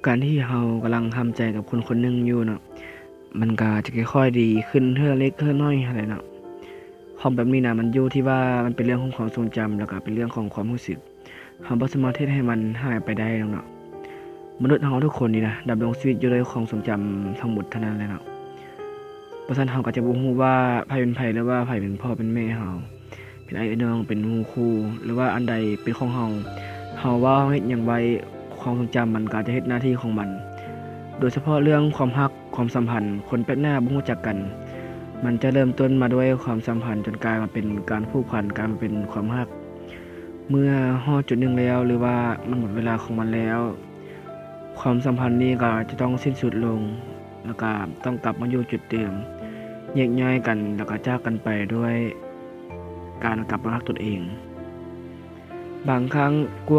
ການທີ່ເຮົາກຳລັງທຳໃຈກັບຄົນຄົນໜຶ່ງຢູ່ເນາະ ມັນກໍຈະຄ່ອຍໆດີຂຶ້ນເທື່ອເລັກເທື່ອນ້ອຍຫັ້ນແຫຼະເນາະ. ຂອງແບບນີ້ນະ ມັນຢູ່ທີ່ວ່າມັນເປັນເລື່ອງຂອງຄວາມຊົງຈຳ ແລ້ວກໍເປັນເລື່ອງຂອງຄວາມຮູ້ສຶກ. ເຮົາບໍ່ສາມາດເຮັດໃຫ້ມັນຫາຍໄປໄດ້ດອກເນາະ. ມະນຸດເຮົາທຸກຄົນນີ້ນະ ດຳລົງຊີວິດຢູ່ດ້ວຍຄວາມຊົງຈຳທັງໝົດເທົ່ານັ້ນແຫຼະເນາະ. ບໍ່ຊັ້ນເຮົາກໍຈະບໍ່ຮູ້ວ່າໃຜເປັນໃຜ ຫຼືວ່າໃຜເປັນພໍ່ເປັນແມ່ເຮົາ, ເປັນອ້າຍເປັນນ້ອງ, ເປັນໝູ່ຄູ່ ຫຼືວ່າອັນໃດເປັນຂອງເຮົາ. ເຮົາເວົ້າ ເຮົາເຮັດຫຍັງໄວ້ ຄວາມຊົງຈຳມັນກໍຈະເຮັດໜ້າທີ່ຂອງມັນ. ໂດຍສະເພາະເລື່ອງຄວາມຮັກ, ຄວາມສຳພັນ, ຄົນແປກໜ້າບໍ່ຮູ້ຈັກກັນ, ມັນຈະເລີ່ມຕົ້ນມາດ້ວຍຄວາມສຳພັນ ຈົນກາຍມາເປັນການຜູກພັນ, ກາຍມາເປັນຄວາມຮັກ. ເມື່ອຮອດຈຸດໜຶ່ງແລ້ວ ຫຼືວ່າມັນໝົດເວລາຂອງມັນແລ້ວ, ຄວາມສຳພັນນີ້ກໍຈະຕ້ອງສິ້ນສຸດລົງ ແລ້ວກໍຕ້ອງກັບມາຢູ່ຈຸດເດີມ, ແຍກຍ້າຍກັນ ແລ້ວກໍຈາກກັນໄປດ້ວຍການກັບມາຮັກຕົນເອງ. ບາງຄັ້ງ